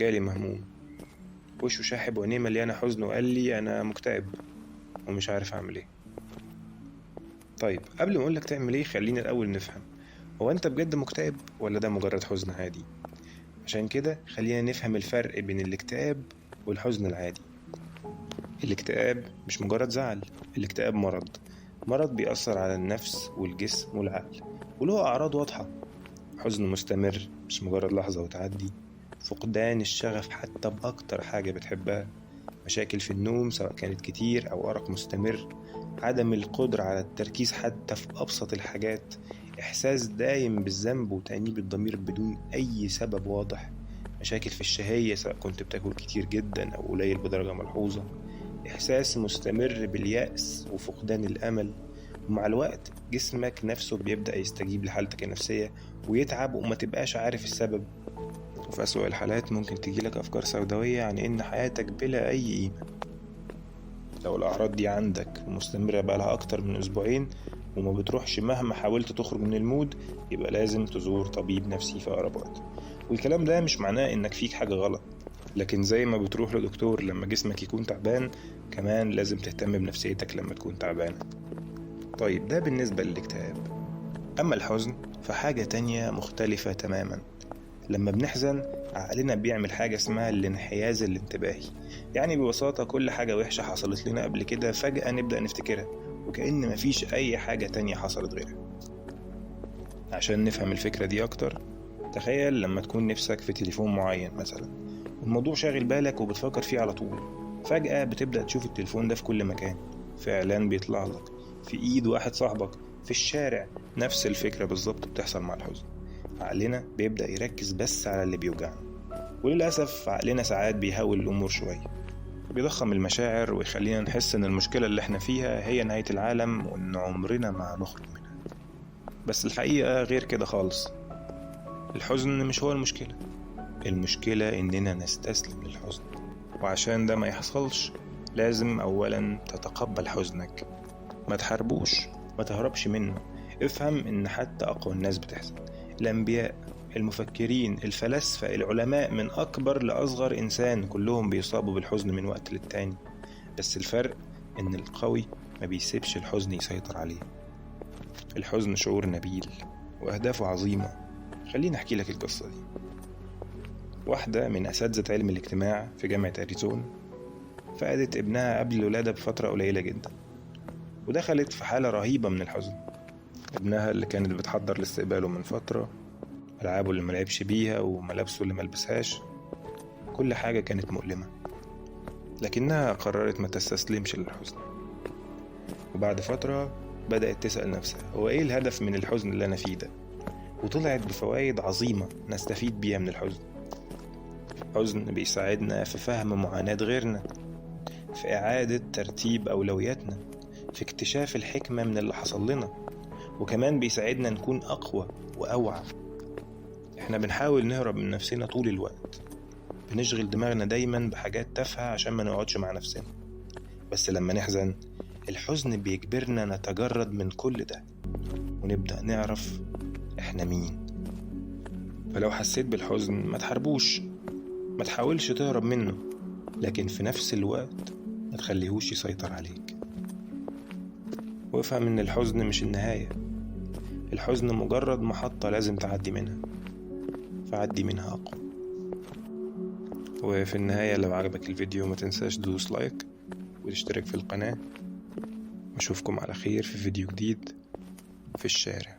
جالي مهموم، وشه شاحب وعينيه مليانة حزن، وقال لي أنا مكتئب ومش عارف أعمل إيه. طيب قبل ما أقولك تعمل إيه خلينا الأول نفهم هو أنت بجد مكتئب ولا ده مجرد حزن عادي. عشان كده خلينا نفهم الفرق بين الاكتئاب والحزن العادي. الاكتئاب مش مجرد زعل، الاكتئاب مرض، مرض بيأثر على النفس والجسم والعقل، وله أعراض واضحة: حزن مستمر مش مجرد لحظة وتعدي، فقدان الشغف حتى بأكتر حاجة بتحبها، مشاكل في النوم سواء كانت كتير أو أرق مستمر، عدم القدرة على التركيز حتى في أبسط الحاجات، إحساس دايم بالذنب وتأنيب الضمير بدون أي سبب واضح، مشاكل في الشهية سواء كنت بتاكل كتير جدا أو قليل بدرجة ملحوظة، إحساس مستمر باليأس وفقدان الأمل. ومع الوقت جسمك نفسه بيبدأ يستجيب لحالتك النفسية ويتعب وما تبقاش عارف السبب. وفي أسوأ الحالات ممكن تجيلك أفكار سوداوية عن إن حياتك بلا أي قيمة. لو الأعراض دي عندك ومستمرة بقالها أكتر من أسبوعين وما بتروحش مهما حاولت تخرج من ال mood، يبقى لازم تزور طبيب نفسي في أقرب وقت. والكلام ده مش معناه إنك فيك حاجة غلط، لكن زي ما بتروح لدكتور لما جسمك يكون تعبان، كمان لازم تهتم بنفسيتك لما تكون تعبانة. طيب ده بالنسبة للاكتئاب. أما الحزن فحاجة تانية مختلفة تماما. لما بنحزن عقلنا بيعمل حاجة اسمها الانحياز الانتباهي، يعني ببساطة كل حاجة وحشة حصلت لنا قبل كده فجأة نبدأ نفتكرها وكأن مفيش أي حاجة تانية حصلت غيرها. عشان نفهم الفكرة دي أكتر، تخيل لما تكون نفسك في تليفون معين مثلا، والموضوع شاغل بالك وبتفكر فيه على طول، فجأة بتبدأ تشوف التليفون ده في كل مكان، في إعلان بيطلع لك، في إيد واحد صاحبك، في الشارع. نفس الفكرة بالظبط بتحصل مع الحزن. عقلنا بيبدأ يركز بس على اللي بيوجعنا، وللأسف عقلنا ساعات بيهول الأمور شوية، بيضخم المشاعر ويخلينا نحس إن المشكلة اللي احنا فيها هي نهاية العالم وإن عمرنا ما هنخرج منها. بس الحقيقة غير كده خالص. الحزن مش هو المشكلة، المشكلة إننا نستسلم للحزن. وعشان ده ما يحصلش لازم أولا تتقبل حزنك، ما تحاربوش، ما تهربش منه. افهم إن حتى أقوى الناس بتحزن، الأنبياء، المفكرين، الفلاسفة، العلماء، من أكبر لأصغر إنسان كلهم بيصابوا بالحزن من وقت للتاني. بس الفرق إن القوي ما بيسيبش الحزن يسيطر عليه. الحزن شعور نبيل وأهدافه عظيمة. خليني أحكي لك القصة دي. واحدة من أساتذة علم الاجتماع في جامعة أريزونا فقدت ابنها قبل الولادة بفترة قليلة جدا، ودخلت في حالة رهيبة من الحزن. ابنها اللي كانت بتحضر لاستقباله من فترة، ألعابه اللي ملعبش بيها وملابسه اللي ملبسهاش، كل حاجة كانت مؤلمة. لكنها قررت ما تستسلمش للحزن. وبعد فترة بدأت تسأل نفسها هو إيه الهدف من الحزن اللي أنا فيه ده، وطلعت بفوائد عظيمة نستفيد بيها من الحزن. الحزن بيساعدنا في فهم معاناة غيرنا، في إعادة ترتيب أولوياتنا، في اكتشاف الحكمة من اللي حصل لنا، وكمان بيساعدنا نكون أقوى وأوعى. احنا بنحاول نهرب من نفسنا طول الوقت، بنشغل دماغنا دايما بحاجات تافهة عشان ما نقعدش مع نفسنا. بس لما نحزن الحزن بيجبرنا نتجرد من كل ده ونبدأ نعرف احنا مين. فلو حسيت بالحزن ما تحاربوش، ما تحاولش تهرب منه، لكن في نفس الوقت ما تخليهوش يسيطر عليك. وافهم ان الحزن مش النهاية، الحزن مجرد محطة لازم تعدي منها، فعدي منها أقوى. وفي النهاية لو عجبك الفيديو ما تنساش تدوس like وتشترك في القناة، واشوفكم على خير في فيديو جديد في الشارع.